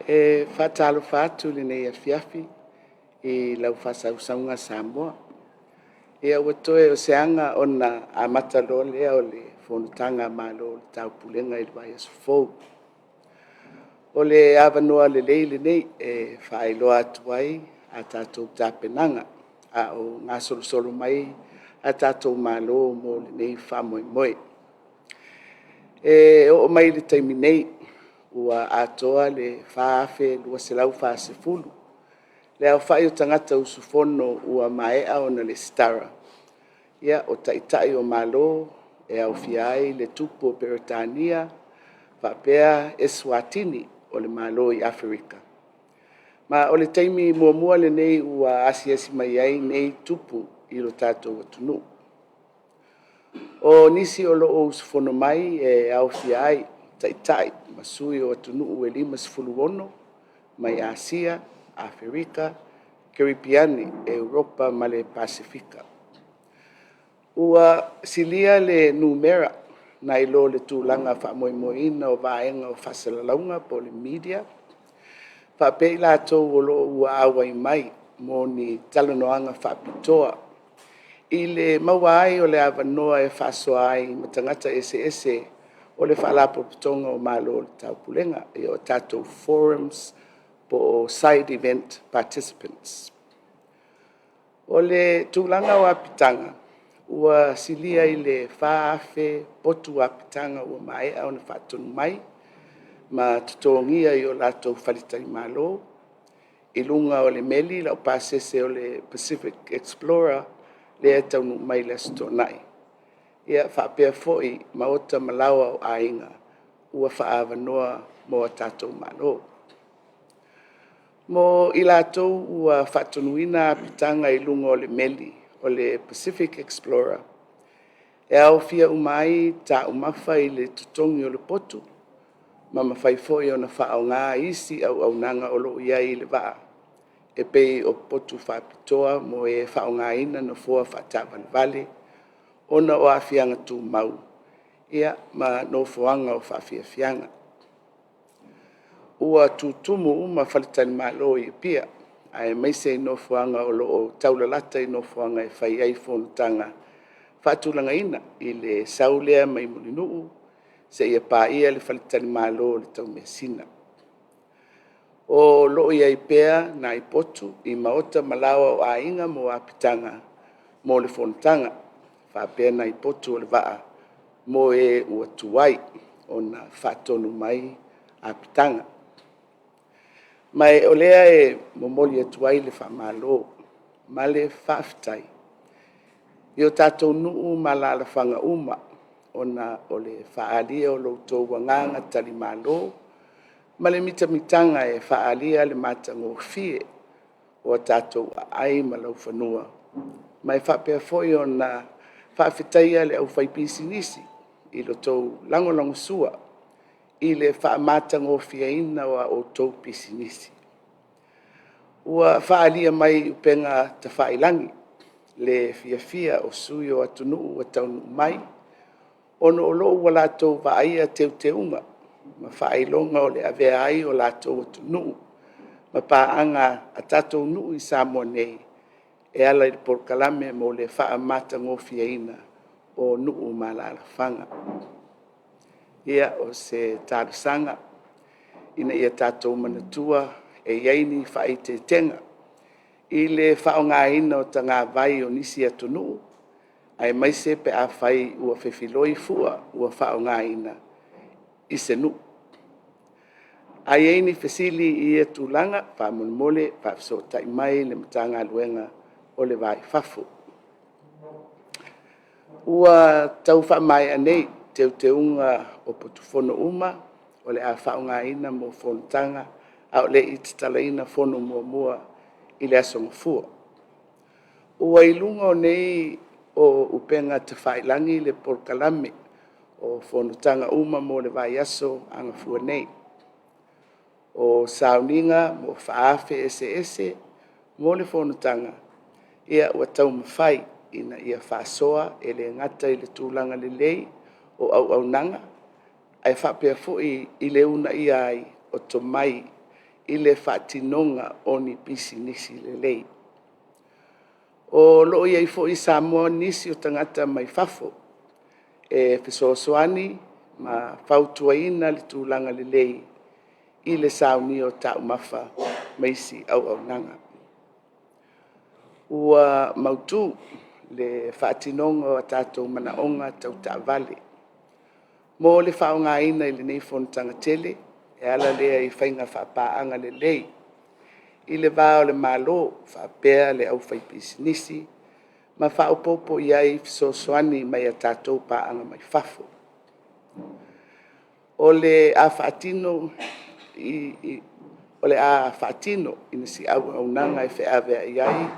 E faatalofa atu i lenei afiafi i lau faasausauga Samoa. Ia ua toe o se aga ona amata loa lea o le Fonotaga a Malo o le Taupulega i le vaiaso fou. O le avanoa lelei lenei e faailoa atu ai a tatou tapenaga a o gasolosolo mai a tatou malo mo lenei faamoemoe. E oo mai i le taimi nei ua atoa le 4,240 le aofai o tagata usufono ua maea ona resitala, o Taitai o Malo e aofia ai le Tupu o Peretania faapea Eswatini o le Malo i Aferika. Ma o le taimi muamua lenei ua asiasi mai ai nei Tupu i lo tatou atunuu. O nisi o lo o usufono mai e aofia ai Taitai ma Sui o atunuu e 56 mai Asia, Aferika, Keripiani, Europa ma le Pasefika. Ua silia le numera nai lo le tulaga faamoemoeina o vaega o faasalalauga po o le media, faapea i latou o lo o ua auai mai mo ni talanoaga faapitoa i le maua ai o le avanoa e faasoa ai ma tagata eseese o le Faalapotopotoga o Malo o le Taupulega, o tatou forums po o side event participants. O le tulaga o apitaga, ua silia i le 4,000 potu apitaga ua maea ona faatonu mai ma totogia i o latou faletalimalo i luga o le meli laupasese o le Pacific Explorer lea e taunuu mai i le Aso Toonai, faapea foi maota ma laoa o aiga ua faaavanoa mo a tatou malo. Mo i latou ua faatonuina apitaga i luga o le meli o le Pacific Explorer, e aofia uma ai taumafa i le totogi o le potu ma mafai foi ona faaaoga isi auaunaga o lo o i ai i le vaa e pei o potu faapitoa mo e faaaogaina nofoa faataavalevale ona o aafiaga tumau ma nofoaga o faafiafiaga. Ua tutumu uma faletalimalo i Apia, aemaise i nofoaga o lo o taulalata i nofoaga e fai ai fonotaga faatulagaina i le sau lea mai Mulinuu seia paia le faletalimalo o le Taumeasina. O lo o i ai pea nai potu i maota ma laoa o aiga mo apitaga mo le fonotaga, faapea nai potu o le vaa mo e ua tuai ona faatonu mai apitaga. Ma o lea e momoli atu ai le faamalo ma le faafetai i o tatou nuu ma alaalafaga uma ona o le faaalia o lo outou agaga talimalo ma le mitamitaga e faaalia le matagofie o tatou aai ma laufanua, ma e faapea foi ona faafetaia le aufaipisinisi i le tou lagolagosua i le faamatagofieina o a outou pisinisi. Ua faaalia mai i upega tafailagi le fiafia o sui o atunuu ua taunuu mai ona o lo o ua latou vaaia teuteuga ma faailoga o le avea ai o latou atunuu ma paaga a tatou nuu i Samoa nei e ala i le polokalame mo le faamatagofieina o nuu ma alaalafaga. Ia, o se talosaga ina ia tatou manatua e i ai ni faaeteetega i le faaaogaina o tagavai o nisi atunuu, aemaise pe afai ua fefiloi fua ua faaaogaina i se nuu. A i ai ni fesili i ia tulaga, faamolemole faafesootai mai i le Matagaluega o le Va i Fafo. Ua tau faamaea nei teuteuga o potu fono uma o le a faaaogaina mo fonotaga a o le i tatalaina fono muamua i le Aso Gafua. Ua i luga o nei o upega tafailagi le polokalame o fonotaga uma mo le vaiaso a Gafua nei. O sauniga mo faaafe eseese mo le fonotaga ua taumafai ina ia faasoa e le gata i le tulaga lelei o auaunaga, ae faapea foi i le uunaia ai o tomai i le faatinoga o ni pisinisi lelei. O lo o i ai foi i Samoa nisi o tagata mai fafo e fesoasoani ma fautuaina le tulaga lelei i le saunia o taumafa ma isi auaunaga. Ua mautu le faatinoga o tatou manaoga tau taavale mo le faaaogaina i lenei fonotaga tele e ala lea i faiga faapaaga lelei i le va o le Malo faapea le aufaipisinisi ma faaopoopo i ai fesoasoani mai a tatou paaga mai fafo. O le a faatino i se auaunaga e feaveai ai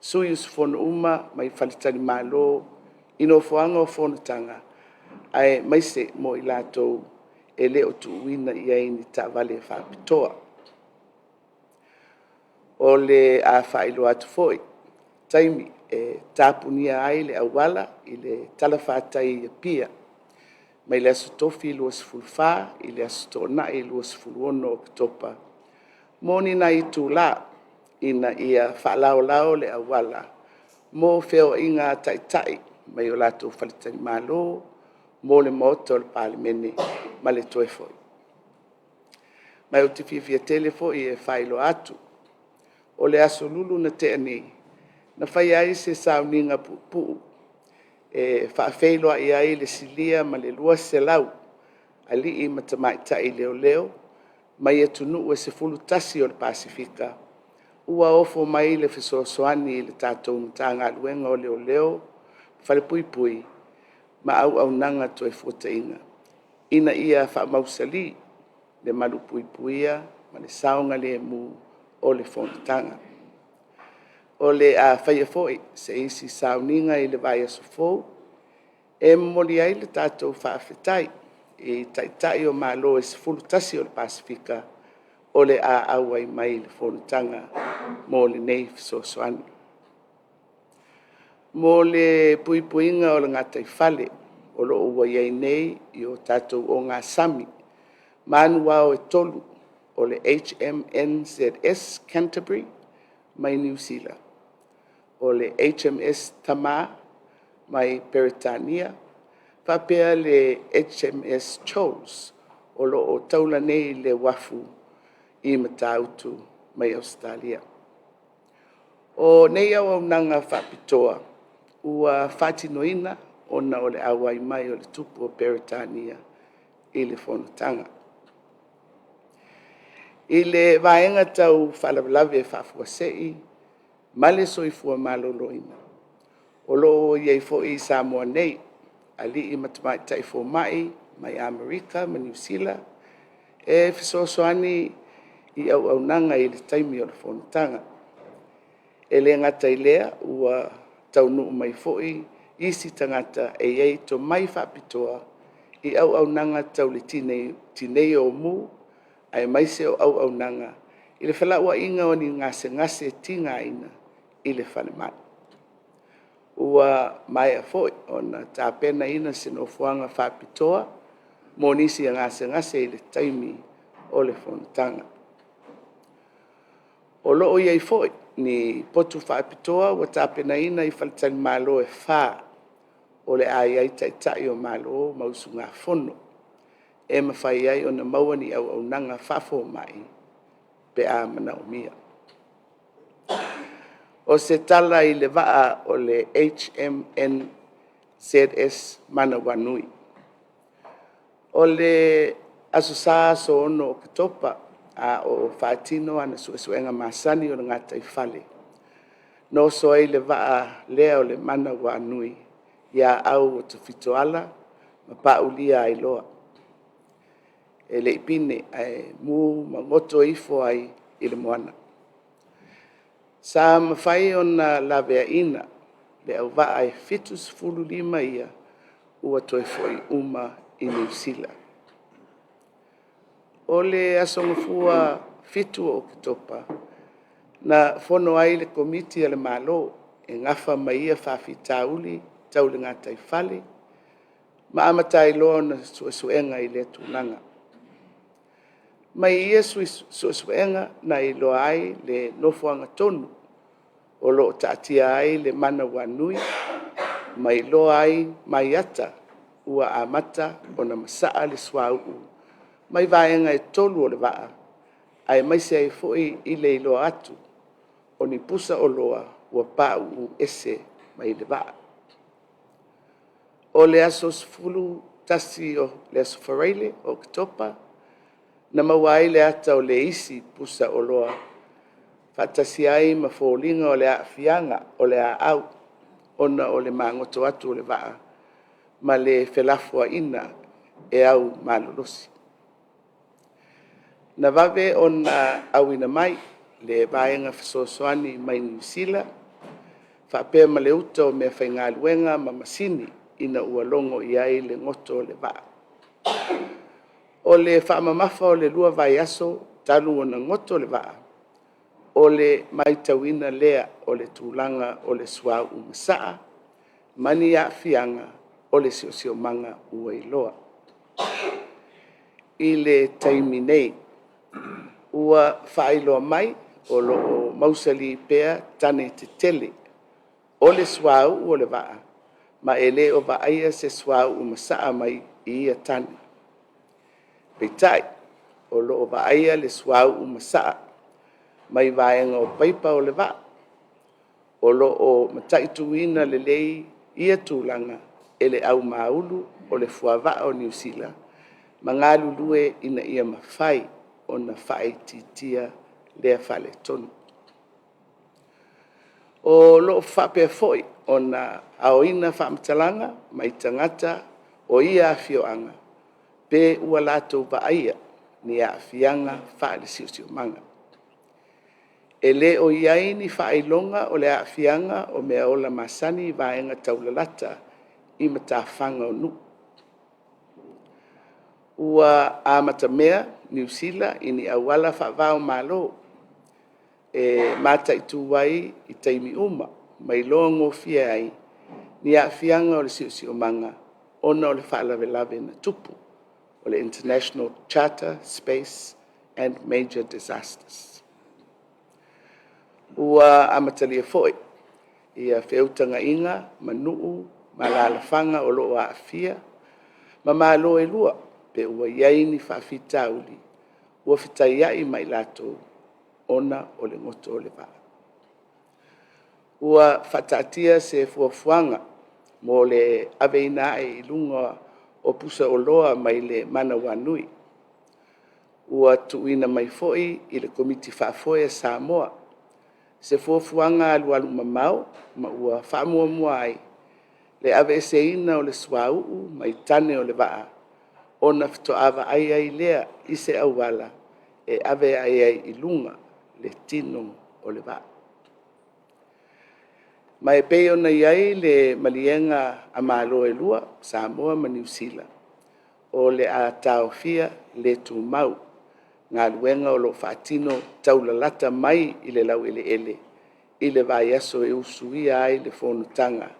sui usufono uma mai faletalimalo i nofoaga o fonotaga aemaise mo i latou e le o tuuina i ai ni taavale faapitoa. O le a faailoa atu foi taimi e tapunia ai le auala i le talafatai i Apia mai le Aso Tofi 24 i le Aso Toonai 26 o Oketopa mo ni nai itula, ina ia faalaolao le auala mo feoaiga a Taitai mai o latou faletalimalo mo le Maota o le Palemene ma le toe foi. Ma ou te fiafia tele foi e faailoa atu, o le Aso Lulu na tea nei, na faia ai se sauniga puupuu e faafeiloai ai le silia ma le 200 alii ma tamaitai leoleo mai atunuu e 11 o le Pasefika ua ofo mai le fesoasoani i le tatou Matagaluega o Leoleo, Falepuipui ma Auaunaga Toefuataiga, ina ia faamausali le malupuipuia ma le saogalemu o le fonotaga. O le a faia foi se isi sauniga i le vaiaso fou e momoli ai le tatou faafetai i Taitai o Malo e 11 o le Pasefika o le a auai mai i le fonotaga mo lenei fesoasoani. Mo le puipuiga o le gataifale o lo o ua i ai nei i o tatou ogasami ma anuao e 3 o le HMNZS Canterbury mai Niu Sila, o le HMS Tamar mai Peretania faapea le HMS Chose o lo o taula nei i le uafu i Matautu mai Ausetalia. O nei auaunaga faapitoa ua faatinoina ona o le auai mai o le Tupu o Peretania i le fonotaga. I le vaega tau faalavelave faafuasei ma le soifua maloloina, o lo o i ai foi i Samoa nei alii ma tamaitai fomai mai Amerika ma Niu Sila e fesoasoani i auaunaga i le taimi o le fonotaga. E le gata i lea ua taunuu mai foi isi tagata e i ai tomai faapitoa i auaunaga tau le tineia o mu, aemaise o auaunaga i le felauaiga o ni gasegase tigaina i le falemai. Ua maea foi ona tapenaina se nofoaga faapitoa mo nisi e gasegase i le taimi o le fonotaga. O lo o i ai foi ni potu faapitoa ua tapenaina i faletalimalo e fa o le a i ai Taitai o Malo ma usugafono e mafai ai ona maua ni auaunaga faafomai pe a manaomia. O se tala i le vaa o le HMNZS Manawanui, o le Aso Sa aso 6 Oketopa a o faatino ana suesuega masani o le gataifale, na oso ai le vaa lea o le Manawanui i aau o Tafitoala ma paulia ai loa. E le i pine ae mu ma goto ifo ai i le moana. Sa mafai ona laveaiina le auvaa e 75 ia ua toe foi uma i Niu Sila. O le aso Gafua 7 o Oketopa, na fono ai le Komiti a le Malo e nafa ma ia faafitauli tau le gataifale ma amata ai loa ona suesuega i lea tulaga. Mai ia suesuega na iloa ai le nofoaga tonu o lo o taatia ai le manawanui ma iloa ai mai ata ua amata ona masaa le suauu mai vaega e 3 o le vaa, aemaise ai foi i le iloa atu o ni pusa oloa ua pauu ese mai le vaa. O le aso 11 o le aso Faraile o Oketopa na maua ai le ata o le isi pusa oloa faatasi ai ma foliga o le aafiaga o le aau ona o le magoto atu o le vaa ma le felafoaiga e au malolosi. Na vave ona auina mai le vaega fesoasoani mai Niu Sila faapea ma le uta o meafaigaluega ma masini ina ua logo i ai le goto o le vaa. O le faamamafa o le 2 vaiaso talu ona goto le vaa, o le matauina lea o le tulaga o le suauu masaa ma ni aafiaga o le siosiomaga ua iloa. I le taimi nei, ua faailoa mai o lo o mausali pea tane tetele o le suauu o le vaa, ma e le o vaaia se suauu masaa mai ia tane. Peitai, o lo o vaaia le suauu masaa mai vaega o paipa o le vaa. O lo o mataituina lelei ia tulaga e le au maulu o le fuavaa o Niu Sila ma galulue ina ia mafai ona faaitiitia lea faaletonu. O lo o faapea foi ona aoina faamatalaga mai tagata o ia afioaga pe ua latou vaaia ni aafiaga faale-siosiomaga. E le o i ai ni faailoga o le aafiaga o meaola masani i vaega taulalata i matafaga o Nuu. Ua amatamea Niu Sila i ni auala faava-o-Malo e mataitu ai i taimi uma ma iloa gofie ai ni aafiaga o le siosiomaga ona o le faalavelave na tupu, o le International Charter Space and Major Disasters. Ua amatalia foi ia feutagaiga ma nuu ma alalafaga o lo o aafia ma Malo e lua pe ua i ai ni faafitauli ua fetaiai ma i latou ona o le goto o le vaa. Ua faataatia se fuafuaga mo le aveina ae i luga o pusa oloa mai le manawanui. Ua tuuina mai foi i le Komiti Faafoe a Samoa se fuafuaga alualumamao ma ua faamuamua ai le aveeseina o le suauu mai tane o le vaa, ona faatoa vaai ai lea i se auala e ave ae ai i luga le tino o le vaa. Ma e pei ona i ai le maliega a Malo e lua, Samoa ma Niu Sila, o le a taofia le tumau galuega o lo o faatino taulalata mai i le laueleele i le vaiaso e usuia ai le fonotaga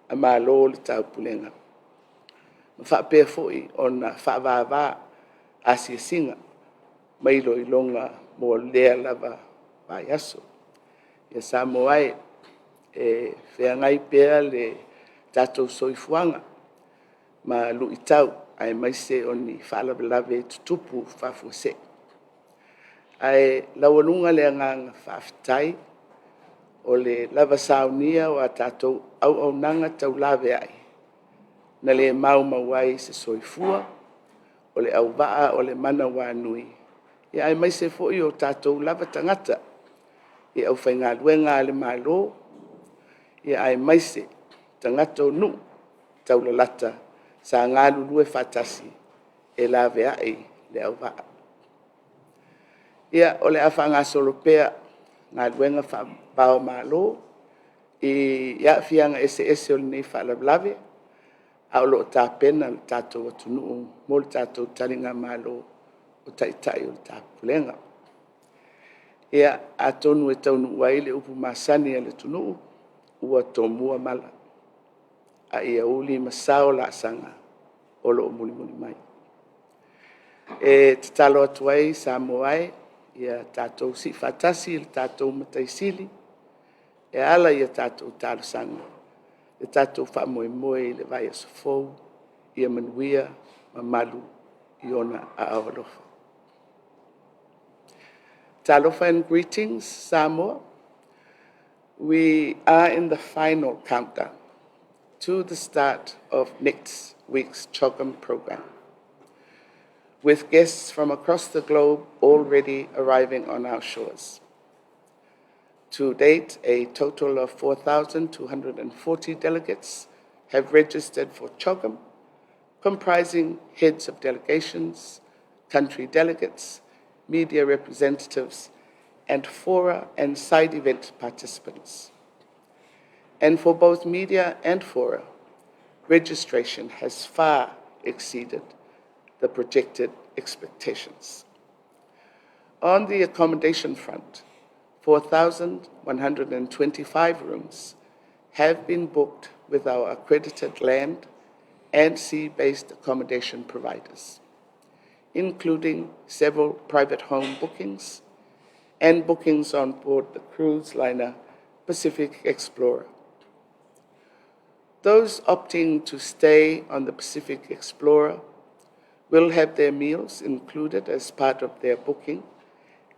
a Malo o le Taupulega ma faapea foi ona faavava asiasiga ma iloiloga mo lea lava vaiaso. Ia Samoa e, e feagai pea le tatou soifuaga ma luitau aemaise o ni faalavelave tutupu faafuasei. Ae laualuga le agaga faafetai o le lava saunia o a tatou auaunaga tau laveai, na le maumau ai se soifua o le auvaa o le manawanui, aemaise foi o tatou lava tagata, le aufaigaluega a le Malo, aemaise tagata o nuu taulalata sa galulue faatasi e laveai le auvaa. Ia, o le a faagasolo pea galuega faava o Malo i aafiaga eseese o lenei faalavelave, a o lo o tapena le tatou atunuu mo le tatou taligamalo o Taitai o le Taupulega. Ia, atonu e taunuu ai le upu masani a le atunuu, ua tomua mala, a ia uli ma sao laasaga o lo o mulimuli mai. E tatalo atu ai Samoa e, ia tatou siifaatasi i le tatou Matai Sili e ala i a tatou talosaga le tatou faamoemoe i le vaiaso fou ia manuia ma malu i ona aao alofa. Talofa and greetings Samoa. We are in the final countdown to the start of next week's CHOGM program, with guests from across the globe already arriving on our shores. To date, a total of 4,240 delegates have registered for CHOGM, comprising heads of delegations, country delegates, media representatives, and fora and side event participants. And for both media and fora, registration has far exceeded the projected expectations. On the accommodation front, 4,125 rooms have been booked with our accredited land and sea based accommodation providers, including several private home bookings and bookings on board the cruise liner Pacific Explorer. Those opting to stay on the Pacific Explorer will have their meals included as part of their booking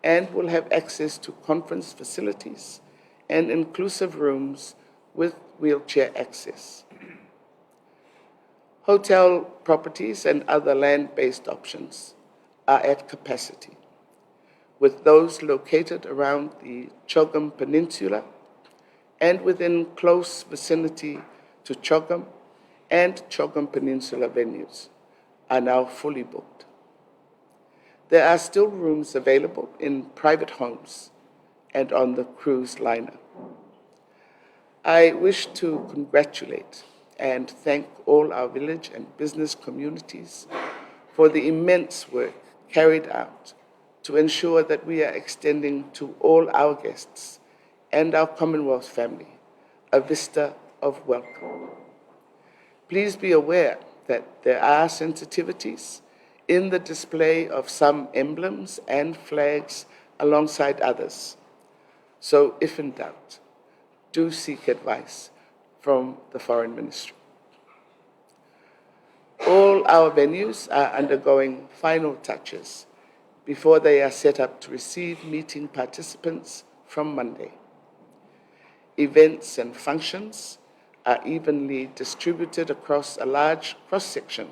and will have access to conference facilities and inclusive rooms with wheelchair access. Hotel properties and other land based options are at capacity, with those located around the CHOGM Peninsula and within close vicinity to CHOGM and CHOGM Peninsula venues are now fully booked. There are still rooms available in private homes and on the cruise liner. I wish to congratulate and thank all our village and business communities for the immense work carried out to ensure that we are extending to all our guests and our Commonwealth family a vista of welcome. Please be aware that there are sensitivities in the display of some emblems and flags alongside others. So, if in doubt, do seek advice from the Foreign Ministry. All our venues are undergoing final touches before they are set up to receive meeting participants from Monday. Events and functions are evenly distributed across a large cross section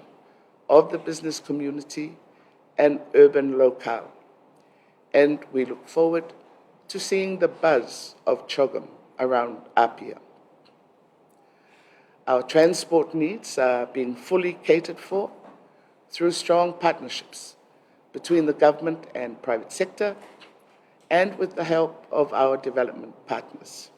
of the business community and urban locale, and we look forward to seeing the buzz of CHOGM around Apia. Our transport needs are being fully catered for through strong partnerships between the government and private sector and with the help of our development partners.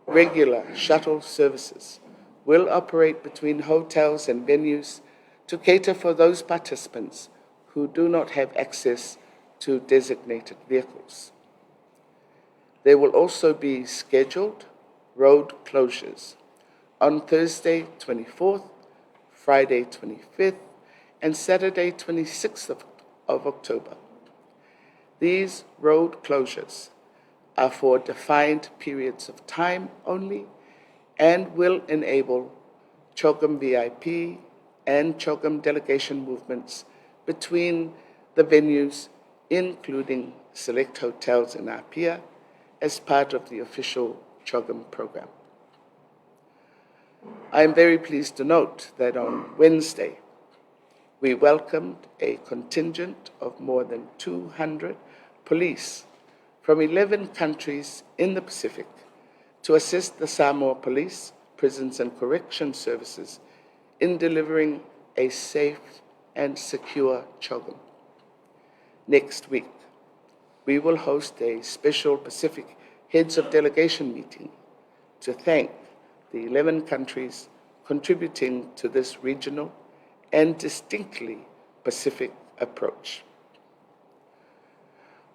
Regular shuttle services will operate between hotels and venues to cater for those participants who do not have access to designated vehicles. There will also be scheduled road closures on Thursday 24th, Friday 25th, and Saturday 26th of October. These road closures are for defined periods of time only and will enable CHOGM VIP and CHOGM delegation movements between the venues, including select hotels in Apia, as part of the official CHOGM program. I am very pleased to note that on Wednesday, we welcomed a contingent of more than 200 police from 11 countries in the Pacific to assist the Samoa Police, Prisons and Correction Services in delivering a safe and secure CHOGM. Next week, we will host a special Pacific Heads of Delegation meeting to thank the 11 countries contributing to this regional and distinctly Pacific approach.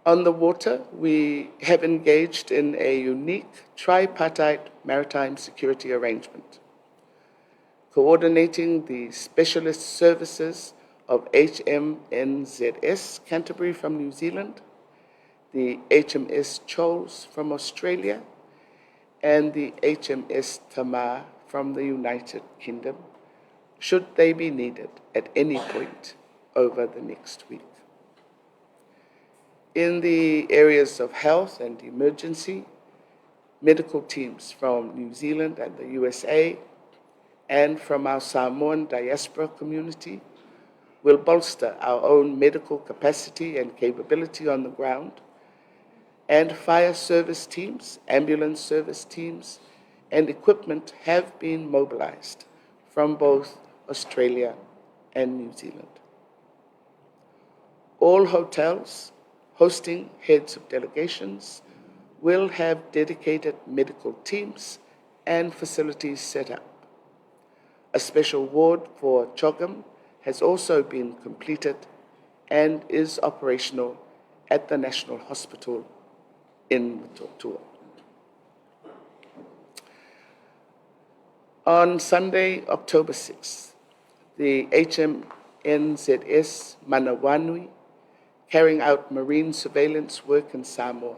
On the water, we have engaged in a unique tripartite maritime security arrangement, coordinating the specialist services of HMNZS Canterbury from New Zealand, the HMS Choules from Australia, and the HMS Tamar from the United Kingdom, should they be needed at any point over the next week. In the areas of health and emergency, medical teams from New Zealand and the USA and from our Samoan diaspora community will bolster our own medical capacity and capability on the ground, and fire service teams, ambulance service teams, and equipment have been mobilized from both Australia and New Zealand. All hotels hosting heads of delegations will have dedicated medical teams and facilities set up. A special ward for CHOGM has also been completed and is operational at the National Hospital in Motootua. On Sunday, October 6th, the HMNZS Manawanui, carrying out marine surveillance work in Samoa,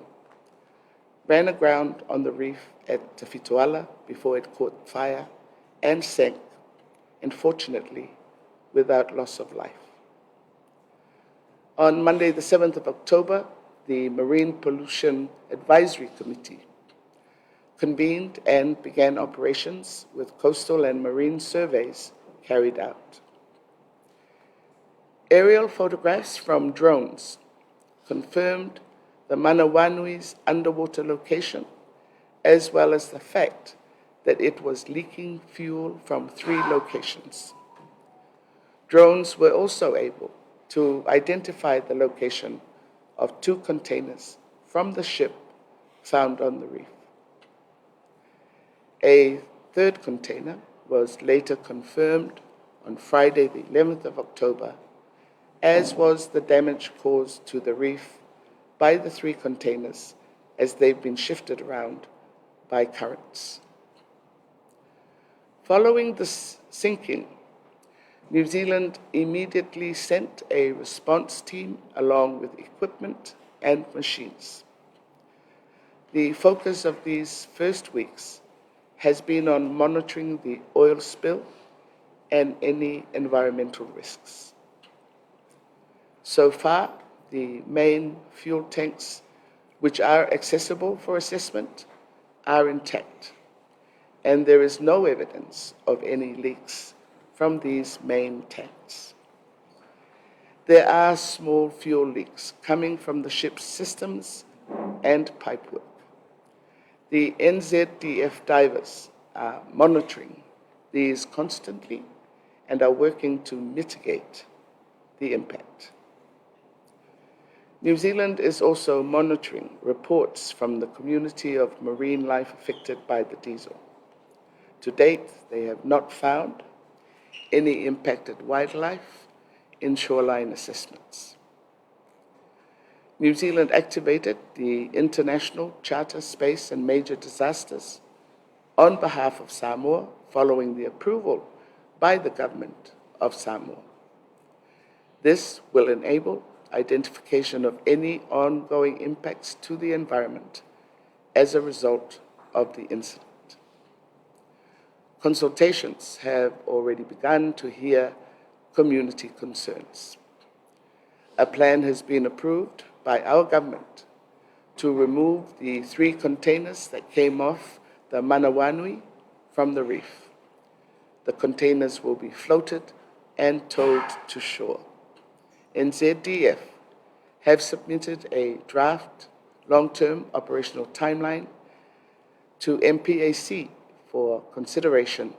ran aground on the reef at Tafitoala before it caught fire and sank, unfortunately, without loss of life. On Monday, the 7th of October, the Marine Pollution Advisory Committee convened and began operations with coastal and marine surveys carried out. Aerial photographs from drones confirmed the Manawanui's underwater location, as well as the fact that it was leaking fuel from 3 locations. Drones were also able to identify the location of 2 containers from the ship found on the reef. A third container was later confirmed on Friday, the 11th of October, as was the damage caused to the reef by the 3 containers as they've been shifted around by currents. Following the sinking, New Zealand immediately sent a response team along with equipment and machines. The focus of these first weeks has been on monitoring the oil spill and any environmental risks. So far, the main fuel tanks, which are accessible for assessment, are intact, and there is no evidence of any leaks from these main tanks. There are small fuel leaks coming from the ship's systems and pipework. The NZDF divers are monitoring these constantly and are working to mitigate the impact. New Zealand is also monitoring reports from the community of marine life affected by the diesel. To date, they have not found any impacted wildlife in shoreline assessments. New Zealand activated the International Charter Space and Major Disasters on behalf of Samoa following the approval by the government of Samoa. This will enable identification of any ongoing impacts to the environment as a result of the incident. Consultations have already begun to hear community concerns. A plan has been approved by our government to remove the 3 containers that came off the Manawanui from the reef. The containers will be floated and towed to shore. NZDF have submitted a draft long-term operational timeline to MPAC for consideration,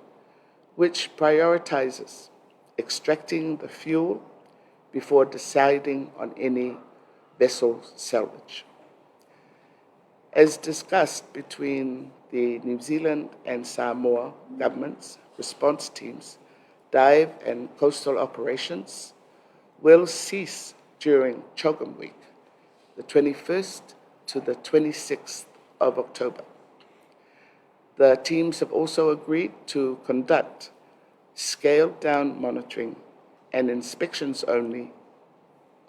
which prioritizes extracting the fuel before deciding on any vessel salvage. As discussed between the New Zealand and Samoa governments' response teams, dive and coastal operations will cease during CHOGM Week, the 21st to the 26th of October. The teams have also agreed to conduct scaled-down monitoring and inspections only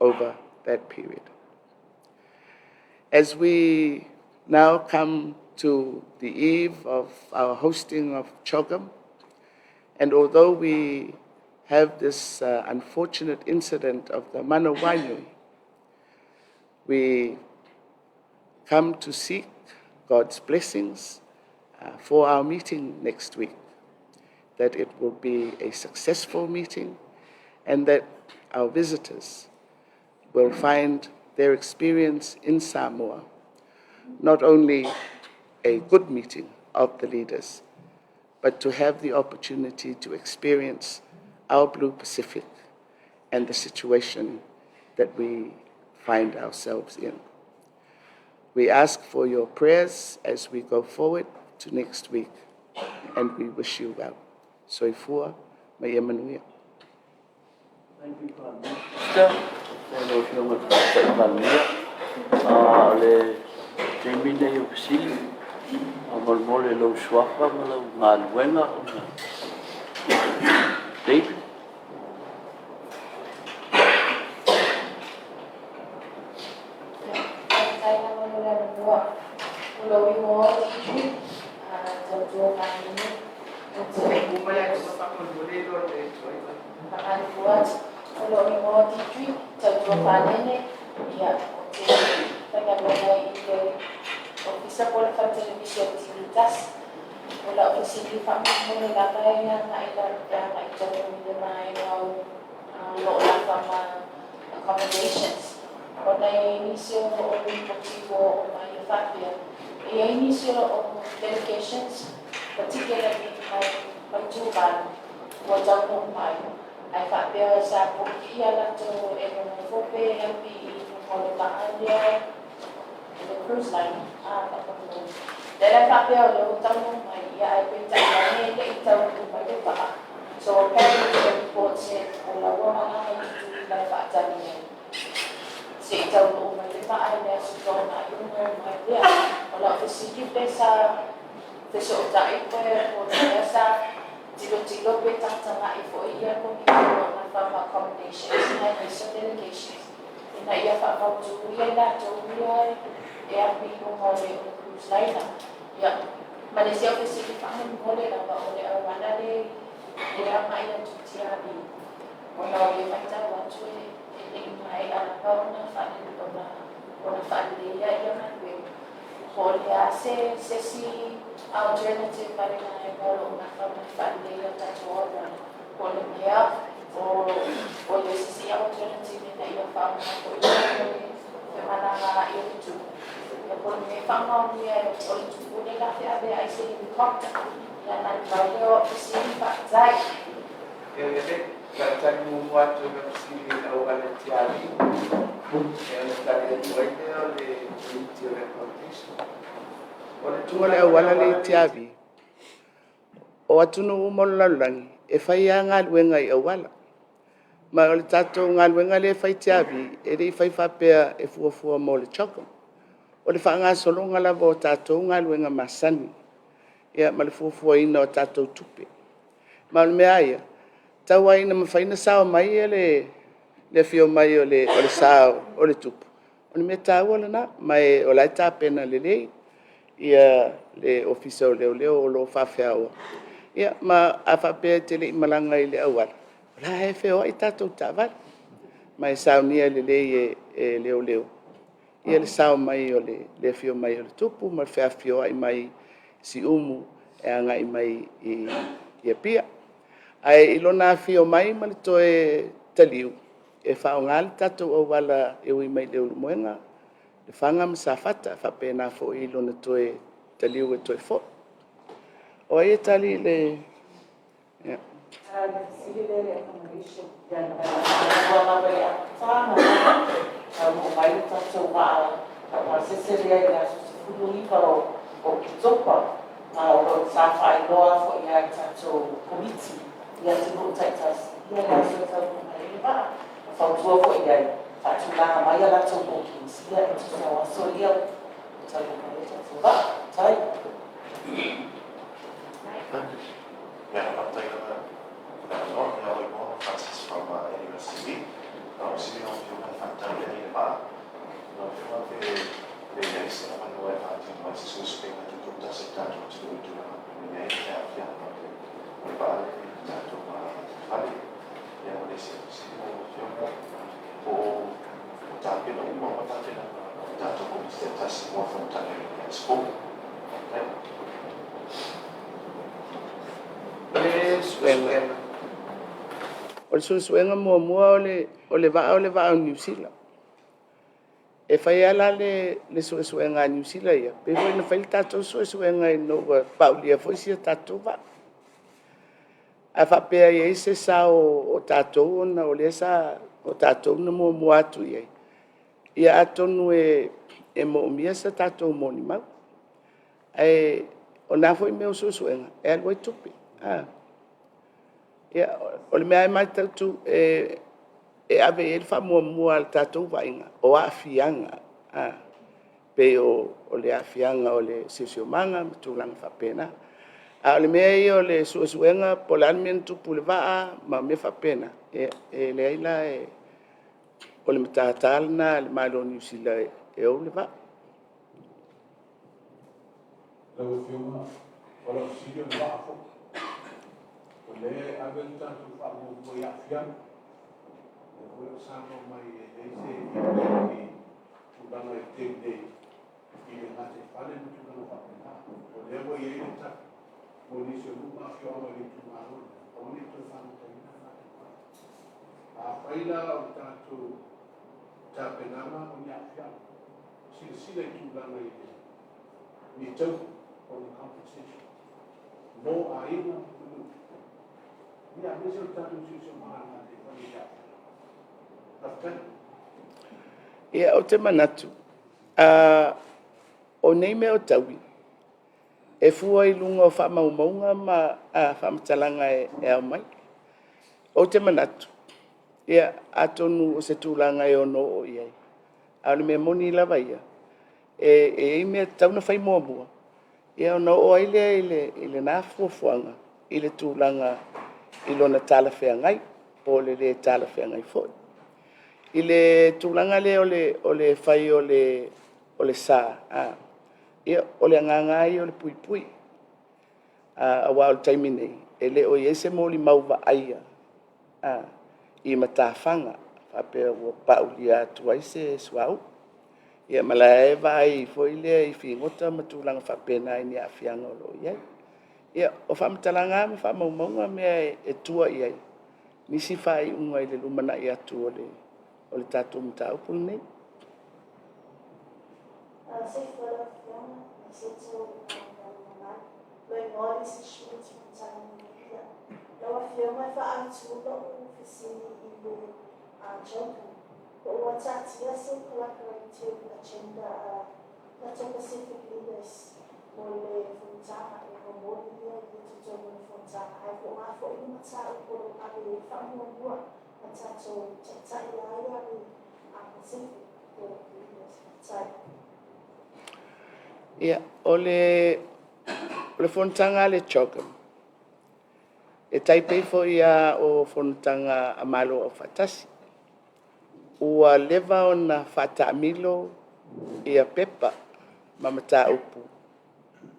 over that period. As we now come to the eve of our hosting of CHOGM, and although we have this unfortunate incident of the Manawanui, we come to seek God's blessings for our meeting next week, that it will be a successful meeting and that our visitors will find their experience in Samoa not only a good meeting of the leaders, but to have the opportunity to experience our Blue Pacific and the situation that we find ourselves in. We ask for your prayers as we go forward to next week, and we wish you well. Soifua ma ia manuia. Thank you, Prime Minister. Lau Afioga i le Tamaitai Palemia. O le taimi lenei o fesili, faamolemole lou suafa ma lau galuega. David. Faafetai lava mo le avanoa. O lou igoa o Deidre, tautua Palemene. Ou te faamalulu atu. O lou igoa o Deidre, tautua Palemene, ia, ou te faigaluega i le Ofisa po o le Fale Televisi o le TV1. O lau fesili faamolemole lava e agai tonu i le vaega o lo o nafa ma accommodations. Ona e i ai nisi o lipoti ua oo mai e faapea, e i ai nisi o delegations, particularly mai Tuvalu, ua taunuu mai, ae faapea sa book ia latou e nonofo pe api i luga o le vaa lea, le cruise line, faamolemole. Lea la e faapea o lea ua taunuu mai, ia ae peitai ane e le i taunuu mai le vaa. So apparently the report said o la ua malaga i Tutuila e faatali ai se i taunuu mai le vaa i le Aso Toonai ona o mai lea. O lau fesili pe sa fesootai koe po o le mea sa tilotilo pe tagatagai foi ia komiti o lo o nafa ma accommodations aemaise o delegations ina ia faamautu ia i latou ia e api i luga o le cruise liner. Ia, ma le isi au fesili faamolemole lava o le auala le e agai atu i Tiavi, ona o lea e matau atu e le i maea lava ona faaleleia ia galuega. Po o le a se isi alternative a le vaega o lo o nafa ma le faaleleia o tatou auala, po o le mea o i ai se isi alternative ina ia faaaoga foi le femalagaai o le tupu. Ia po o le mea e faamaonia o le tupu le laveavea ai se helicopter. Ia na pau lea o au fesili, faafetai. Ia lelei, o le a tali muamua atu i lau fesili i le auala i Tiavi, ona tali atu ai lea o le Komiti o le Accommodation. O le tu o le auala lea i Tiavi, o atunuu uma o le lalolagi, e fai lava galuega i auala. Ma o le tatou galuega lea e fai i Tiavi, e le i fai faapea e fuafua mo le CHOGM. O le faagasologa lava o tatou galuega masani ma le fuafuaina o tatou tupe. Ma o le mea lava ia, tau lava ina mafai ona sao mai le afio mai o le sa o le Tupu, o le mea taua lena. Ma o la e tapena lelei le Ofisa o Leoleo o lo o faafeaoa. Ma a faapea e te le i malaga i le auala, o la e feoai tatou taavale, ma e saunia lelei e leoleo le sao mai o le afio mai o le Tupu ma le feafioai mai i Siumu e agai mai i Apia. Ae i lona afio mai ma le toe taliu, e faaaoga le tatou auala e ui mai i Leulumoega, Lefaga ma Safata, e faapena foi i lona toe taliu e toe foi. O ai e tali i le? Ia. suesuega, o le suesuega muamua o le vaa o le vaa o Niu Sila. E fai lava la le suesuega a Niu Sila ia, pei foi ona fai le tatou suesuega ina ua paulia foi si a tatou vaa. A faapea e i ai se sao o tatou ona o lea sa o tatou na muamua atu i ai, ia atonu e moomia se tatou molimau. Ae o na foi mea o suesuega, e alu ai tupe. Ia, o le mea lava e mataitu e ave i ai le faamuamua a le tatou vaaiga, o aafiaga, pei o le aafiaga o le siosiomaga ma tulaga faapena. A o le mea ia o le suesuega po o le a le mea na tupu i le vaa ma mea faapena, ia e leai la, o le matata lena a le Malo o Niu Sila e ou le vaa. Lau Afioga, o lau fesili o le vaa foi. O lea e ave le tatou faamuamua i aafiaga. O lea foi ua saunoa mai e leai se impact i tulaga i le taimi nei i le gataifale ma tulaga faapena. O lea ua i ai le tapu mo nisi o nuu ma afioaga o le itumalo lea, aua ne i toe fagotaina le gataifale. Afai la o le tatou tapenaga o ni aafiaga, silasila i tulaga i ni taui o ni compensation mo aiga ma nuu, ia aemaise o le tatou siosiomaga i le gataifale i aafiaga. Faafetai. Ia, ou te manatu, o nei mea o taui, e fua i luga o faamaumauga ma faamatalaga e aumai. Ou te manatu, ia, atonu o se tulaga e ono oo i ai, a o le mea moni lava ia, e i ai mea e tatau ona fai muamua ona oo ai lea i lena fuafuaga i le tulaga i lona talafeagai po o le le talafeagai foi. I le tulaga lea o le fai o le sa, ia, o le agaga lava ia o le puipui, aua o le taimi nei, e le o i ai se molimau vaaia i matafaga faapea ua paulia atu ai se suauu. Ia ma o la e vaai foi lea i figota ma tulaga faapena i ni aafiaga o lo o i ai. Ia, o faamatalaga lava ma faamaumauga mea e tua i ai nisi faaiuga i le lumanai atu o le tatou mataupu lenei. Lau Afioga, e faa-autu lau fesili i le CHOGM, po ua taatia se collaborative agenda a tatou Pacific Leaders mo le fonotaga e momoli ia i totonu o le fonotaga, ae po o a foi ni mataupu o lo o ave i ai le faamuamua a tatou taitai lava ia a le Pacific Leaders. Faafetai. Ia, o le fonotaga a le CHOGM, e tai pei foi lava o fonotaga a Malo Afaatasi. Ua leva ona faataamilo pepa ma mataupu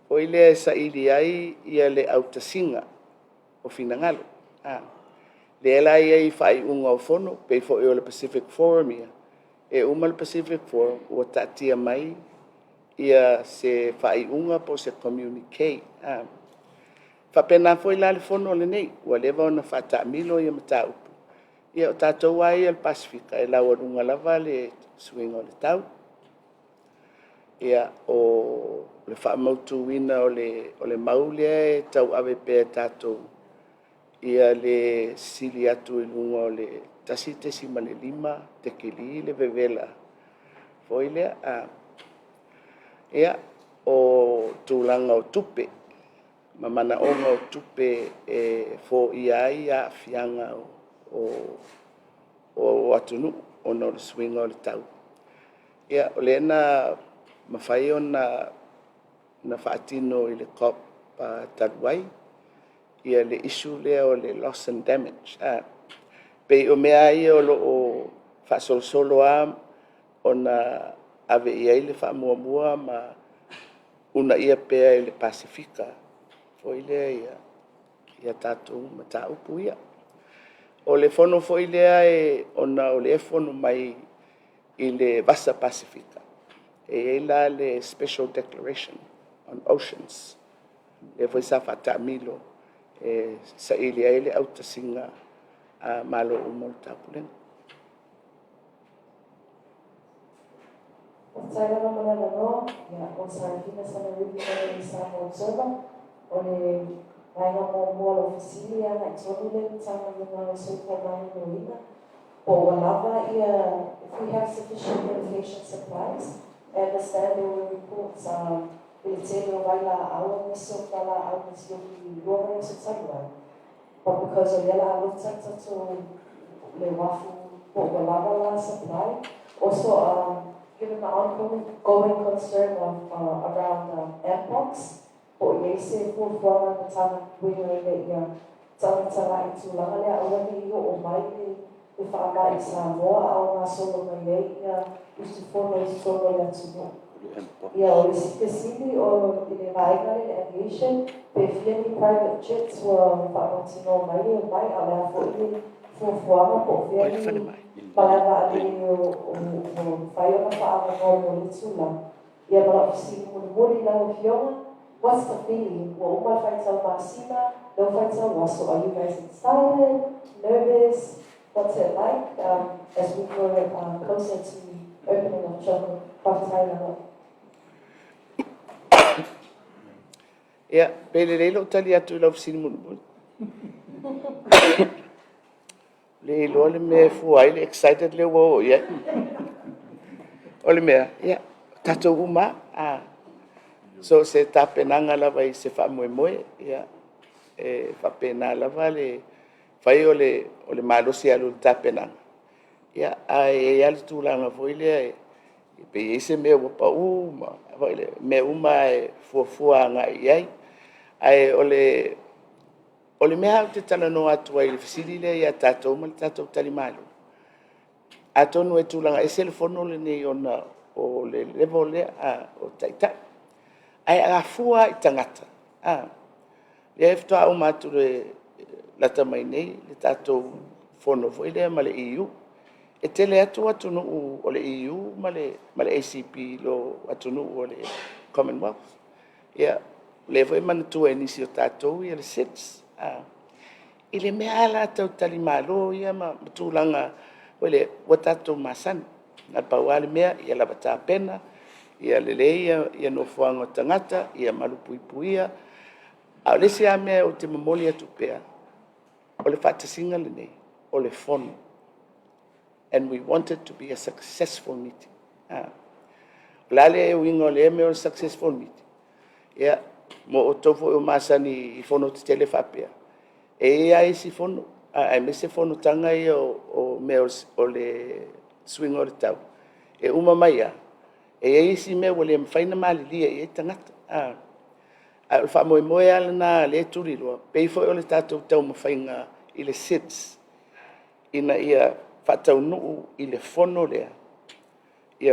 foi lea e saili ai le autasiga o finagalo. Lea la e i ai i faaiuga o fono pei foi o le Pacific Forum ia, e uma le Pacific Forum ua taatia mai se faaiuga po o se Communique. E faapena foi la le fono lenei, ua leva ona faataamilo mataupu. Ia o tatou lava ia o le Pasefika, e laualuga lava le suiga o le tau. Ia, o le faamautuina o le mau lea e tauave pea e tatou ia le sili atu i luga o le 1.5 tekeli le vevela foi lea. Ia, o tulaga o tupe ma manaoga o tupe e foia ai aafiaga o atunuu ona o le suiga o le tau. Ia, o lea na mafai ona faatino i le COP talu ai le issue lea o le loss and damage. E pei o mea lava ia o lo o faasolosolo lava ona ave i ai le faamuamua ma uunaia pea e le Pasefika foi lea ia tatou mataupu ia. O le fono foi lea ona o lea e fono mai i le Vasa Pasefika, e i ai la le Special Declaration on Oceans, lea foi sa faataamilo e saili ai le autasiga a Malo uma o le Taupulega. Faafetai lava mo le avanoa. Ia, o Sarafina Sanarivi mai le Samoa Observer. O le vaega muamua o lau fesili e agai tonu le Matagaluega o le Soifua Maloloina, po ua lava ia, if we have sufficient medication supplies. I understand there were reports i le tele o vailaau aemaise o fualaau na sioki i 2 vaiaso talu ai. But because o lea la a lota le tatou le uafu, po ua lava la supply. Also, given the ongoing concern of around Mpox, po o i ai se fuafuaga a le Matagaluega ina ia tagatagai i le tulaga lea, aua ne i oo mai le faamai i Samoa a o gasolo mai ai ia usufono i totonu o le atunuu. Ia, o le isi fesili o i le vaega lea i le aviation, pe fia ni private jets ua faamautinoa mai e omai, a o le a foi le fuafuaga, po o fea ni malaevaalele o mafai ona faaavanoa mo lea tulaga. Ia, ma lau fesili mulimuli lau Afioga, what's the feeling? Ua uma le faitau masina, lea ua faitau aso. Are you guys excited, nervous? What's it like as we grow closer to opening of CHOGM? Faafetai lava. Ia, pe lelei lou tali atu i lau fesili mulimuli. Le iloa le mea e fua ai le excited lea ua oo i ai. O le mea, ia, o tatou uma lava. So o se tapenaga lava i se faamoemoe, ia, e faapena lava le fai o le malosi e alu i le tapenaga, ia, ae i ai lava le tulaga foi lea pe i ai se mea ua pau ma mea uma lava e fuafua agai i ai. Ae o le mea lava ou te talanoa atu ai i le fesili lea ia tatou ma le tatou talimalo, atonu e tulaga ese le fono lenei ona o le level lea o Taitai. Ae a fua lava i tagata, lea faatoa uma atu lata mai nei le tatou fono foi lea ma le EU. E tele atu atunuu o le EU ma le ACP i lo atunuu o le Commonwealth. Ia, o lea foi e manatua e nisi o tatou le SIDS. I le mea lava la tau talimalo ia ma tulaga foi lea, ua tatou masani. Na o le pau lava le mea ia lava tapena, ia lelei nofoaga o tagata, ia malupuipuia. A o le isi lava mea ou te momoli atu pea, o le faatasiga lenei, o le fono. And we want it to be a successful meeting. O le a le uiga o lea mea o le successful meeting? Ia, mo outou foi o masani i fono tetele faapea, e i ai lava isi fono, aemaise fonotaga ia o mea o le suiga o le tau, e uma mai lava, e i ai isi mea ua le mafai ona malilie i ai tagata. Ae o le faamoemoe lava lena o lea e tuliloa, e pei foi o le tatou taumafaiga i le SIDS, ina ia faataunuu i le fono lea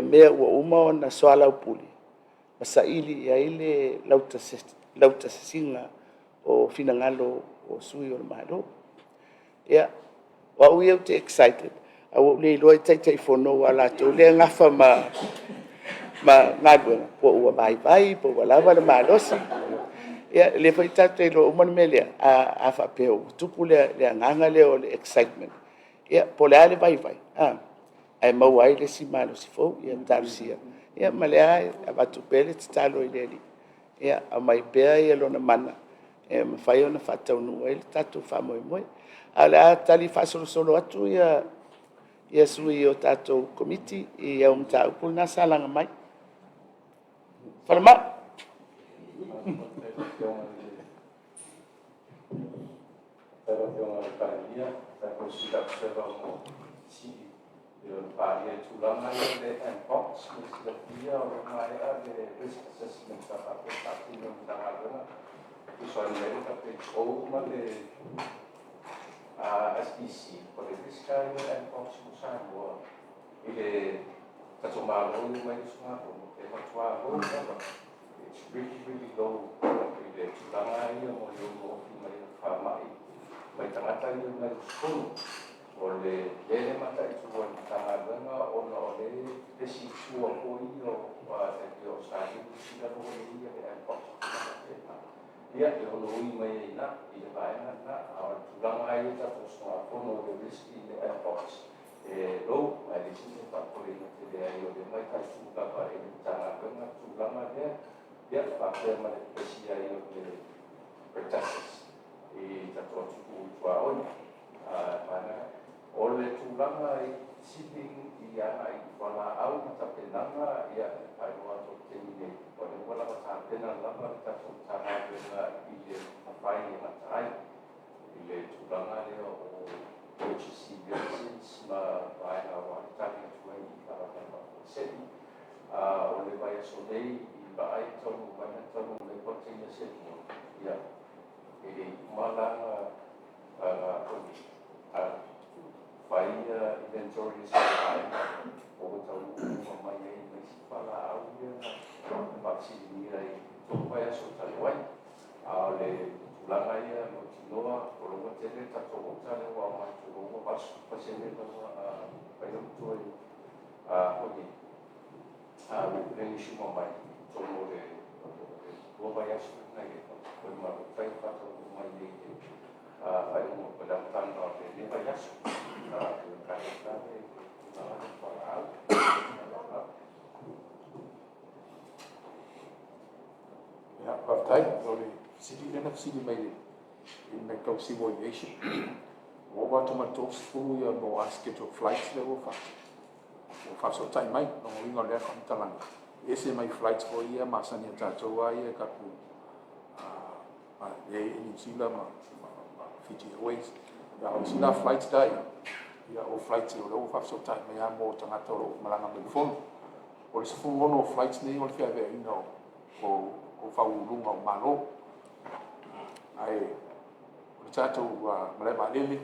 mea ua uma ona soalaupule ma saili i ai le lautasisiga o finagalo o sui o le Malo. Ia, o au ia ou te excited, ae ua ou le iloa i Taitaifono aua o latou lea e nafa ma galuega, po ua vaivai po ua lava le malosi. Ia o lea foi tatou te iloa uma le mea lea, a faapea ua tupu le agaga lea o le excitement, ia po o le a le vaivai, ae maua ai le isi malosi fou. Ia talosia, ma o lea e avatu pea le tatalo i le Alii e aumai pea Lona mana e mafai ona faataunuu ai le tatou faamoemoe. Ae o le a tali faasolosolo atu sui o tatou Komiti i au mataupu na sa laga mai. Falemai. Ia, e ono ui mai ai i ina i le vaega lena, a o le tulaga lava ia i tatou usugafono o le risk i le airports e low, ma e leai se mea e faapopoleina tele ai, o lea e mataitu lava e le Matagaluega le tulaga lea, ia faapea ma le pepesi ai o le pertussis i tatou atunuu i tuaoi. O le tulaga i shipping i agai i fualaau ma tapenaga, ia, e faailoa atu i le taimi nei, o lea ua lava tapena lava le tatou Matagaluega i le mafai e gata ai i le tulaga lea o emergency medicines ma vaega aua le tali atu ai i faalavelave faafuasei. O le vaiaso nei i vaai e taunuu mai, na taunuu mai container se lua, ia, e le i uma la ona fai inventories a le vaega ua taunuu uma mai ai ma isi fualaau ia na faafesiligia i le 3 vaiaso talu ai. A o le tulaga ia mautinoa o lo o ua tele le tatou ota lea ua aumai, ua 80% la ua mafai ona toe foi replenish uma mai i totonu o le 2 vaiaso na i ai, ma o lo o fai faataunuu mai nei i le faaiuga o le amataga o lenei vaiaso. O le tulaga lea o fualaau. Ia, faafetai. O le fesili lea na fesili mai i le mea tau civil aviation. Ua ova atu ma le 30 ia mo unscheduled flights lea ua faafesootai mai. O lona uiga o lea faamatalaga, e ese mai flights foi ia masani a tatou lava ia tatou lea i New Zealand ma Fiji Airways. A o isi la flights la ia, o flights o lea ua faafesootai mai lava mo tagata o lo o malaga mai i le fono. O le 16 o flights nei o le feaveaiga o faauluuluga o Malo. Ae o le tatou malae vaalele,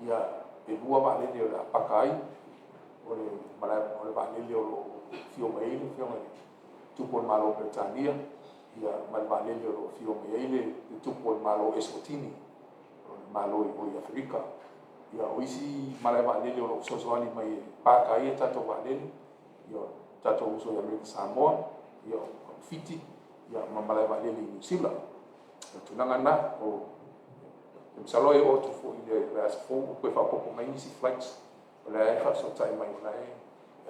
ia, e lua vaalele o le a paka ai. O le malae o le vaalele o lo o afio mai ai le afioga i le tupu o le Malo o Peretania, ia, ma le vaalele o lo o afio mai ai le tupu o le Malo o Eswatini, o le Malo i Aferika. Ia, o isi malae vaalele o lo o fesoasoani mai e paka ai a tatou vaalele, ia, tatou uso i Amerika Samoa, ia, o Fiti, ia, ma malae vaalele i Niu Sila. O le tulaga lena, o masalo e oo atu foi i le aso fou toe faaopoopo mai nisi flights o lea e faafesootai mai, o la e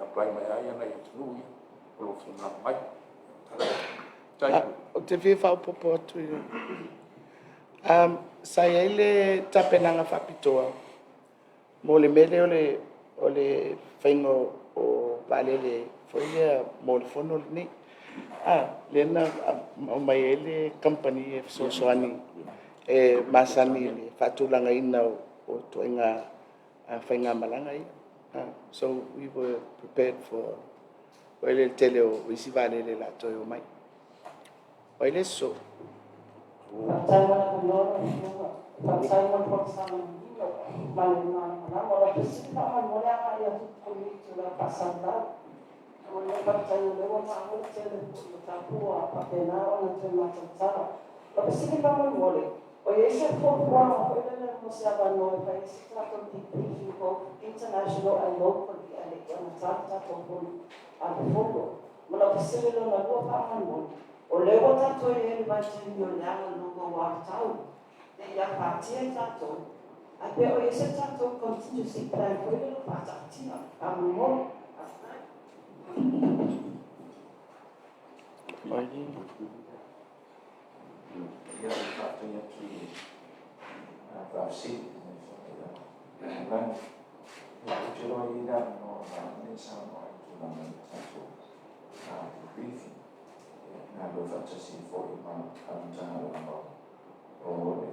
apply mai lava nai atunuu ia o lo o fia malaga mai. Tai. Ou te fia faaopoopo atu. Sa i ai le tapenaga faapitoa mo le mea lea o le faiga o vaalele foi lea mo le fono lenei. Lea na aumai ai le kamupani e fesoasoani e masani i le faatulagaina o ituaiga faigamalaga ia. So we were prepared for le tele o isi vaalele o le a toe omai. O ai le isi soo? Faafetai mo le avanoa lau Afioga. Faafetai mo le folasaga manino ma le malamalama. O lau fesili faamolemole agai atu i le Komiti o le Au Faasalalau. O le faafetai o lea ua maua le tele foi o tapu ua faapena ona toe matamatala. O fesili faamolemole, o i ai se fuafuaga foi lele mo se avanoa e fai ai se tatou debriefing, both international and locally, ae le i amata le tatou fono a le fono? Ma lau fesili lona lua faamolemole, o lea ua tatou i ai i le vaitaimi o le alologo o tau, ne i afatia i tatou, ae pe o i ai se tatou contingency plan foi lele o faataatia faamolemole? Faafetai. Ia, faafetai atu i le faafesili. Lani, ou te iloa e i ai le avanoa o vaega ia e saunoa ai i tulaga i le tatou debriefing, galulue faatasi foi ma le Matagaluega o le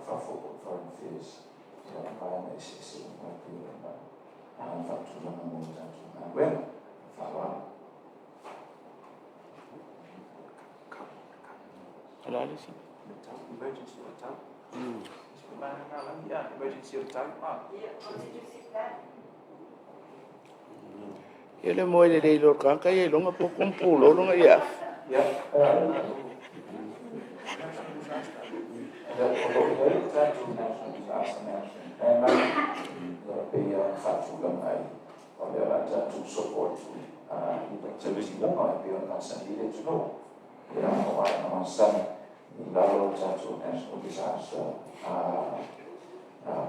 Fafo po o Foreign Affairs, ia, vaega eseese uma e pei ona faatulaga mo le tatou galuega. Faaaloalo. O le a le isi? Emergency o le tau. Emergency o le tau. Yeah, contingency plan. Ia le moe lelei loa o le tagata ia iloga poto ma pulo lona afu. Ia, o lo o i ai le tatou National Disaster Management Plan lava, ia, pei ona faatulaga ai, o lea o le a tatou sopo atu i tautimuga e pei ona masani ai le atunuu. Ia, o vaega masani. i lalo o le tatou National Disaster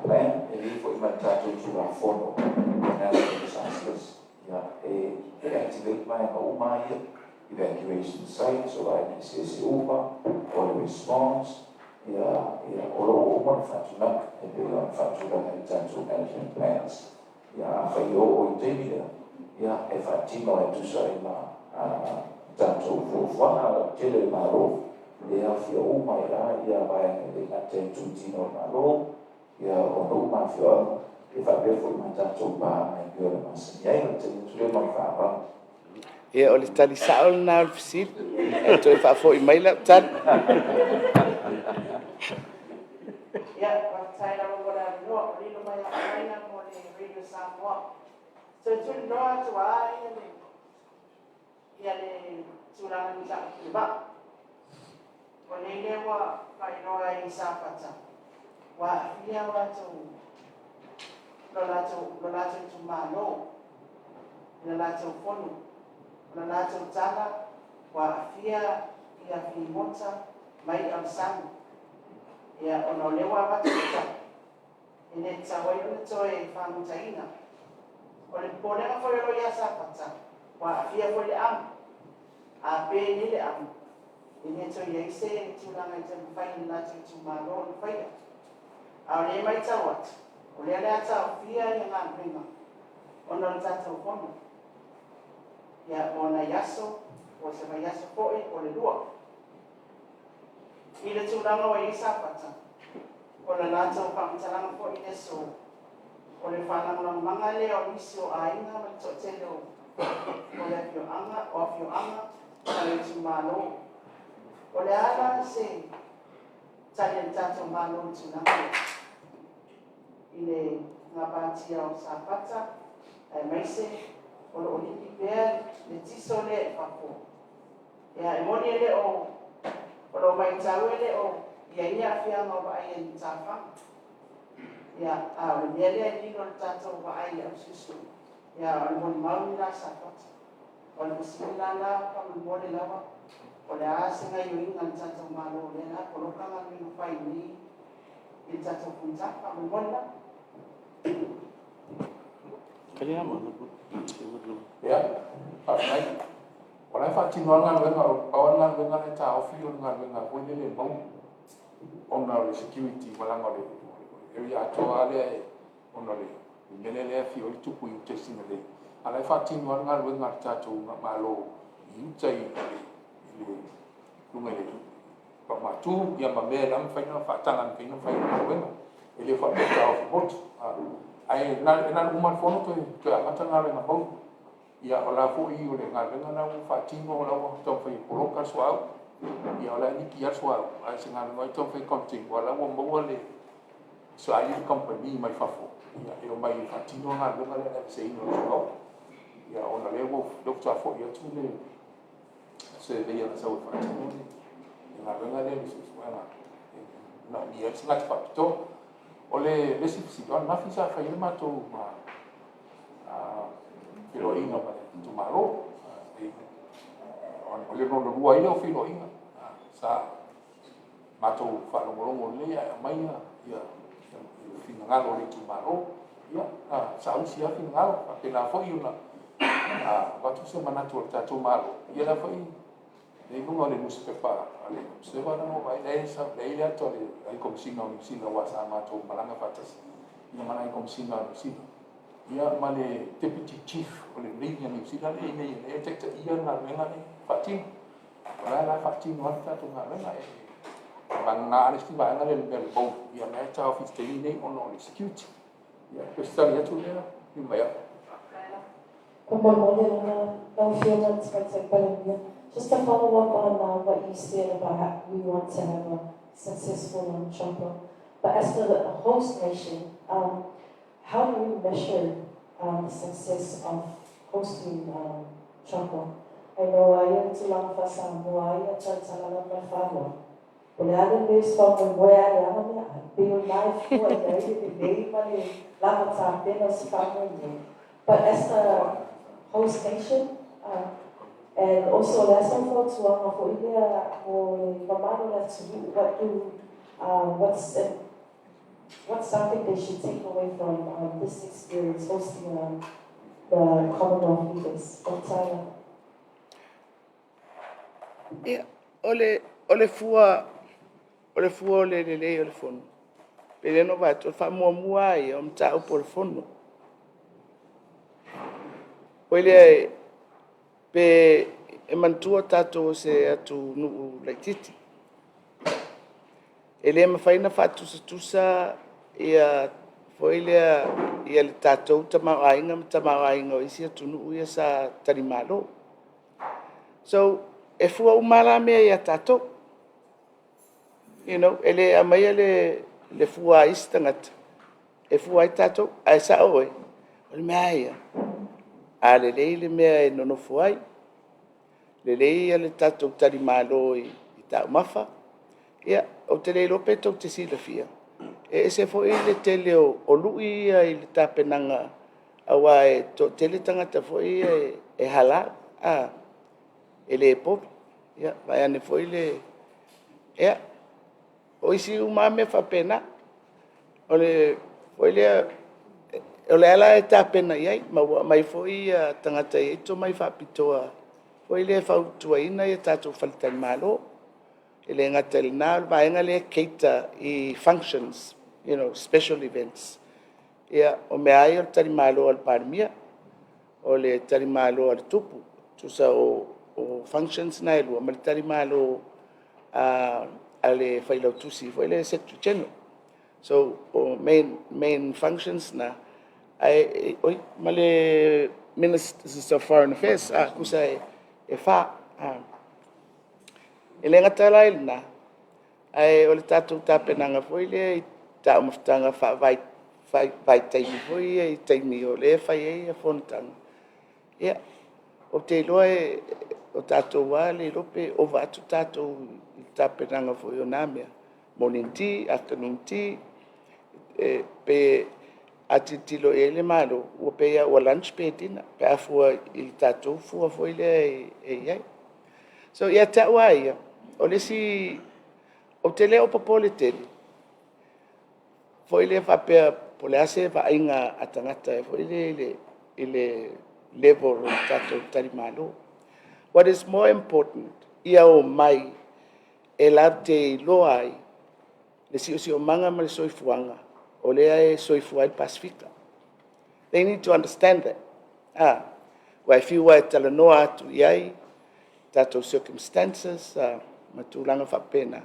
Plan, e i ai foi ma le tatou Tulafono National Disasters, ia, e activate vaega uma lava ia, evacuation sites, o vaega eseese uma, o le response, ia, o lo o uma ona faatulaga, e pei ona faatulaga i tatou management plans. Ia, afai e oo i le taimi lea, ia, e faatino e tusa ai ma tatou fuafuaga lautele o le Malo, e aofia uma ai lava ia vaega e le gata i itutino o le Malo, ia, o nuu ma afioaga, e faapea foi ma tatou paaga e pei ona masani ai. O le tali atu lea ma le faaaloalo. Ia, o le tali sao lena o le fesili, ae toe faafoi mai lau tali. Ia, faafetai lava mo le avanoa. O Lilomaiava Maina mo le Radio Samoa. E toe tuliloa atu lava le tulaga i le mataupu i le vaa. O nei lea ua faailoa ai i Safata, ua aafia lo latou itumalo i le latou fono. O le latou tala, ua aafia ia figota ma i'a o le sami. Ia, ona o lea ua avatu le tali, e le tatau ai ona toe fagotaina. O le popolega foi o lo o ia Safata, ua aafia foi le amu. A penei le amu, e le toe i ai se tulaga e toe mafai e le latou itumalo ona faia. A o lea e matau atu, o lea o le a taofia le galuega ona o le tatou fono. Ia, mo nai aso, po o se vaiaso foi, po o le lua. I le tulaga ua i ai Safata, o le latou faamatalaga foi i le aso, o le faalagolagomaga lea o nisi o aiga ma le toatele o le afioaga, o afioaga ma le itumalo. O le a la se tali a le tatou Malo i le tulaga lea i le gapatia o Safata, aemaise o lo o liki pea le tiso lea i fafo? Ia, e moni e le o, o lo o matau e le o i ai ni aafiaga o vaaia i matafaga. Ia, a o le mea lea e lilo i le tatou vaai i le au sueusue, ia o le molimau lena a Safata. O le fesili la lena faamolemole lava, o le a se gaoioiga a le tatou Malo o lea o le a poloka galuega fai i le tatou fonotaga? Faamolemole lava. Ia, faafetai. O la e faatino lava le galuega, pau lava le galuega la e taofi o le galuega foi lele e maua ona o le security, leaga o le area atoa lava lea ona o le mea lea e afio ai le tupu i uta i Sinalei, a o la e faatino lava le galuega a le tatou Malo i uta i luga i le paumatu ma mea la e mafai ona faataga e mafai ona fai ai le galuega. E le faapea e taofi motu, ae na ona uma lava o le fono toe amata le galuega mou. Ia o la foi o le galuega lena ua faatino, o la ua taumafai e poloka le suauu, ia o la e liki lava le suauu, ae o se galuega e taumafai e contain, aua o la ua maua le saili le kamupani mai fafo e omai e faatino le galuega lea o le aveseina o le suauu. Ia ona o lea faatoa foi atu le surveyor na sau e faatino le galuega lea o le suesuega e manaomia ai se tagata faapitoa. O le isi fesili, o ananafi sa fai ai le matou feiloaiga ma le itumalo. O le lona lua ai lea o feiloaiga, sa matou faalogologo lelei ae aumai finagalo o le itumalo. Ia, saausi lava finagalo, faapena foi ona avatu se manatu o le tatou Malo. Ia o la foi e i luga o le nusipepa a le Observer lea na ou vaai, la e i ai le ata o le High Komesina o Niu Sila, aua sa matou malaga faatasi ma le High Komesina o Niu Sila, ia ma le Deputy Chief o le Navy a Niu Sila lea e i ai nei lea e taitaia le galuega lea e faatino. O la e faatino lava le tatou galuega, e vagana le isi vaega lea i le mea o le boat, ia o la e taofi i le taimi lenei ona o le security. Ia, o se tali atu lea Lilomaiava. Faamolemole lava lau Afioga i le Tamaitai Palemia. Just to follow up on what you said about how we want to have a successful CHOGM. But as the host nation, how do we measure the success of hosting CHOGM? I know aia le tulaga faa-Samoa ia talatala lava ma le faaaloalo. O le a le mea e faamoemoe a le aga mea ai. Pei o lena e fua i ai le lelei ma le lava tapena o se faamoemoe. But as the host nation, And also o le a sau fautuaga foi lea mo le mamalu o le atunuu, what do what's what's something they should take away from this experience hosting the Commonwealth leaders? Faafetai lava. Ia, o le fua o le fua o le lelei o le fono, pe le no vaai atu, o le faamuamua lava ia o mataupu o le fono. Foi lea pe e manatua tatou o se atunuu laitiiti. E le mafai ona faatusatusa ia foi lea ia le tatou tamaoaiga ma tamaoaiga o isi atunuu ia sa talimalo. So, e fua uma lava la mea ia tatou. E le aumaia le fua a isi tagata e fua ai tatou. Ae sao oe, o le mea lava ia, a lelei le mea e nonofo ai, lelei le tatou talimalo i taumafa. Ia, ou te le iloa pe tou te silafia, e ese foi le tele o lui ia i le tapenaga aua e toatele tagata foi ia e halal, e le povi. Ia, vaeane foi le… Ia, o isi uma lava mea faapena. Foi lea, o lea la e tapena i ai, ma ua aumai foi tagata e i ai tomai faapitoa foi lea e fautuaina tatou faletalimalo. E le gata i lena o le vaega lea e cater i functions, special events. Ia, o mea lava ia o le talimalo a le Palemia, o le talimalo a le Tupu, tusa o functions na e lua, ma le talimalo a le Failautusi foi lea Secretary General. So, o main functions na, oi, ma le Minister of Foreign Affairs, tusa e fa. E le gata la i lena, ae o le tatou tapenaga foi lea i taumafataga faavaitaimi foi ia i taimi o lea e fai ai fonotaga. Ia, ou te iloa o tatou lava le iloa pe ova atu tatou i le tapenaga foi o na mea, morning tea, afternoon tea, pe a tilotilo i ai le Malo, ua pei lava ua lunch pe dinner pe a fua i le tatou fua foi lea e i ai. So, ia te au lava ia, o le isi, ou te le o popole tele foi lea faapea po o le a se vaaiga a tagata foi lea i le level o le tatou talimalo. What is more important, ia omai e latou te iloa ai le siosiomaga ma le soifuaga o lea e soifua ai le Pasefika. They need to understand that. Aua e fiu lava e talanoa atu i ai tatou circumstances ma tulaga faapena,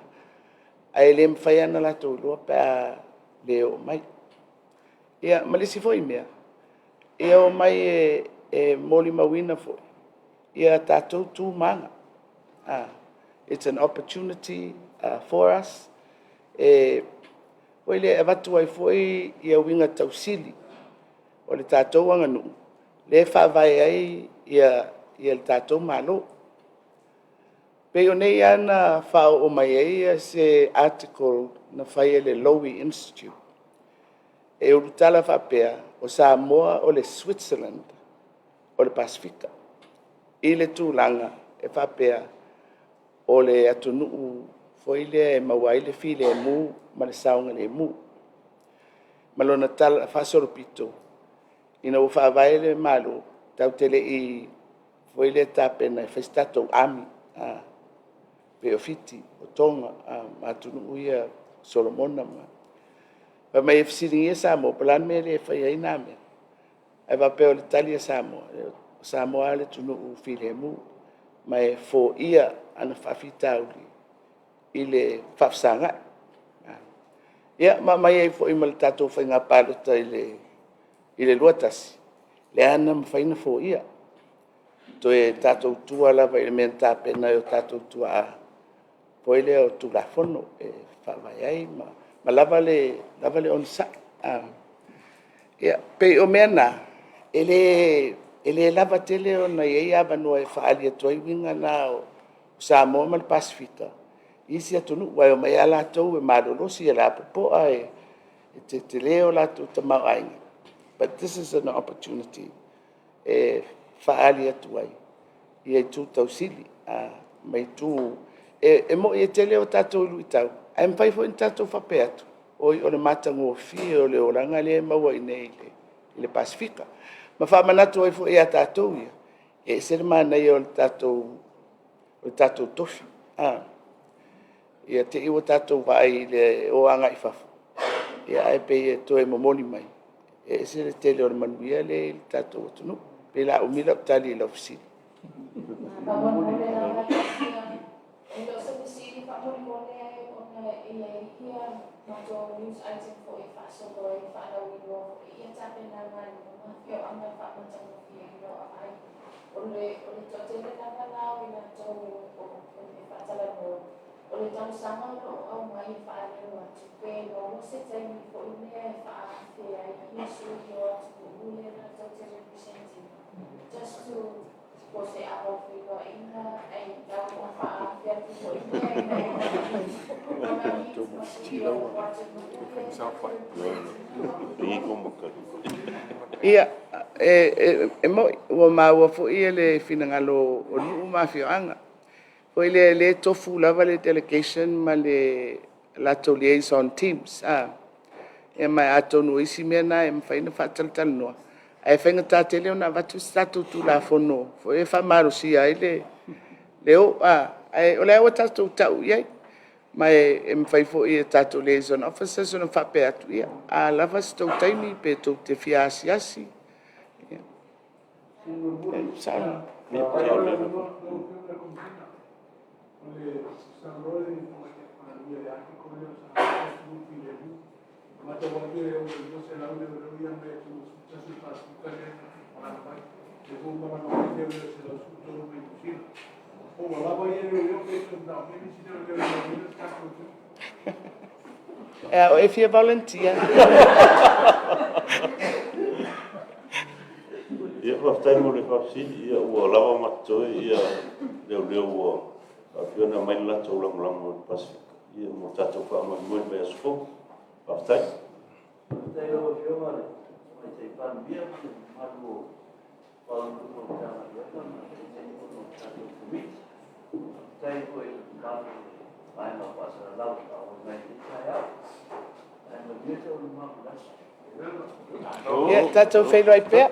ae le mafai lava ona latou iloa pe a le oo mai. Ia ma le isi foi mea, ia omai e molimauina foi a tatou tu ma aga. It's an opportunity for us e avatu ai foi uiga tausili o le tatou aganuu lea e faavae ai le tatou Malo. Pei o nei lava na faaoo mai ai se article na fai e le Lowy Institute e ulutala faapea, o Samoa o le Switzerland o le Pasefika i le tulaga e faapea, o le atunuu foi lea e maua ai le filemu ma le saogalemu. Ma lona talafaasolopito, ina ua faavae le Malo, tatou te le i tapena e fai se tatou army pei o Fiti, o Toga ma atunuu ia o Solomona. Fai mai e fesiligia Samoa po o le a le mea e le faia ai na mea, ae faapea o le tali a Samoa, o Samoa lava le atunuu filemu ma e foia ana faafitauli i le faafesagai. Ia ma aumai ai foi ma le tatou faiga palota i le 2021, lea na mafai ona foia, toe tatou tua lava i le mea na tapena e o tatou tuaa foi lea o Tulafono e faavae ai ma lava le onosai. Ia, pei o mea na, e le lava tele ona i ai avanoa e faaali atu ai uiga na o Samoa ma le Pasefika i isi atunuu, aua e omai lava latou e malolosi, o le a popoa e tetele lo latou tamaoaiga, but this is an opportunity e faaali atu ai. itu tausili ma itu e moni e tele a tatou luitau, ae mafai foi ona tatou faapea atu, oi o le matagofie o le olaga lea e maua i inei i le Pasefika. Ma faamanatu ai foi ia tatou ia, e ese le manaia o le tatou tofi. Ia te i ua tatou vaai i le o agai i fafo, ae pei e toe momoli mai, e ese le tele o le manuia lea e i le tatou atunuu. E pei o le a umi lau tali i lau fesili. Faamolemole lava, e le o se fesili faamolemole, ona e i ai ia matou news item foi e faasolo ai, faalauiloa foi ia tapenaga a nuu ma afioaga e faamatagofie ai lau vaai. O le toatele lava la o i latou e faatalanoa, o le talosaga o lo o aumai e faaleo atu, pe maua se taimi foi lea e faaafe ai ia sui o atunuu lea latou te represent ina, just to po o se ava o feiloaiga, ae tau ina faaafe atu foi lea ina ia meet ma sui o atunuu ia latou te represent ina. Ia, e moni ua maua foi le finagalo o nuu ma afioaga. Foi lea o lea e tofu lava le delegation ma le latou liaison teams. Ma atonu o isi mea na e mafai ona faatalatalanoa, ae faigata tele ona avatu se tatou Tulafono foi lea e faamalosia ai le o. Ae o lea ua tatou tau i ai. Ma e mafai foi e tatou liaison officers ona faapea atu, ia, a lava se tou taimi pe tou te fia asiasi. Ia, saunoa. E a, o e fia volunteer? Ia, faafetai mo le faafesili. Ia ua lava ma totoe leoleo ua faapea ona aumai le latou lagolago i le Pasefika mo le tatou faamoemoe i le vaiaso fou. Faafetai. Faafetai i lau Afioga i le Tamaitai Palemia ma le mamalu o Ofisa Sili o Pulega o Matagaluega ma Taitaifono o tatou Komiti. Faafetai foi i le mamalu o le Vaega Faasalalau na faaauai mai i lenei taeao. Ae manuia taualumaga o le aso. Ia, tatou feiloai pea.